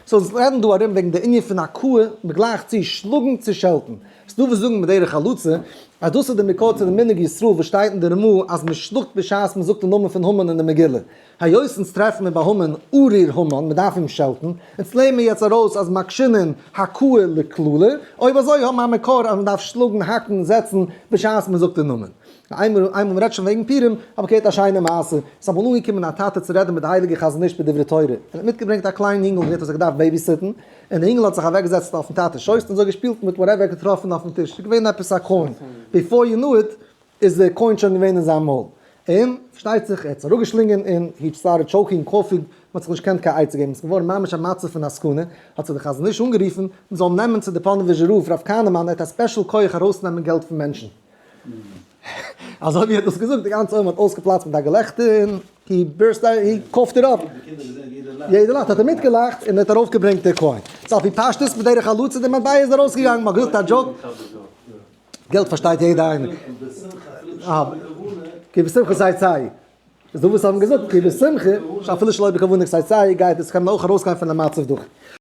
סאו אונז רעדן דא ארום וועגן די ענין פון הכאה, מ'גלייכט צו שלאגן צו שעלטן. ס'דא וואס זאגן בדרך הלצה אז דאס איז די מקור צו די מנהג ישראל וואס שטייט אין די רמא אז מ'שלאגט בשעת מ'זאגט די נאמען פון המן אין די מגילה. היות אונז טרעפן מיר ביי המן ארור המן, מ'דארף אים שעלטן, אונז לערנען מיר יעצט ארויס אז מקשינן הכאה לקללה, אויב אזוי האבן מיר א מקור אז מ'דארף שלאגן, האקן, זעצן בשעת מ'זאגט די נאמען. איינמאל איינמאל מ'רעדט שוין וועגן פורים, האב איך געהערט א שיינע מעשה, ס'איז אמאל אנגעקומען א טאטע צו רעדן מיט די הייליגע חזון איש בדברי תורה, און האט מיטגעברענגט א קליין יונגל וואס האט זיך געדארפט babysit ן, און די יונגל האט זיך אוועקגעזעצט אויפן טאטע'ס שויס און אזוי געשפילט מיט whatever ער האט געטראפן אויפן טיש, ס'איז געווען עפעס א coin, before you knew it איז די coin שוין געווען אין זיין מויל, און פארשטייט זיך ער האט עס אראפגעשלינגען און he started choking, coughing, מ'האט זיך נישט געקענט קיין עצה געבן, ס'איז געווארן ממש א מצב פון א סכנה, האט זיך די חזון איש אנגערופן, מ'זאל אים נעמען צו די פאנעוויזשער רב, רב כהנעמאן, ער האט א special כח ארויסנעמען געלט פון מענטשן. אזוי ווי ער האט דאס געזאגט, די גאנצע עולם האט אויסגעפלאצט מיט א געלעכטער און he burst out, he coughed it up. יעדער לאכט, האט ער מיטגעלאכט און ער האט ארויפגעברענגט די coin. ס'איז על פי פשטות בדרך הלצה די מטבע איז ארויסגעגאנגען, מ'האט געזאגט א joke. געלט פארשטייט יעדער איינער. כי בשמחה תצאו. איז דא וואס האבן געזאגט כי בשמחה, שאפילו שלא בכוונה תצאו גייט עס קען מען אויך ארויסגיין פון די מצב דורך.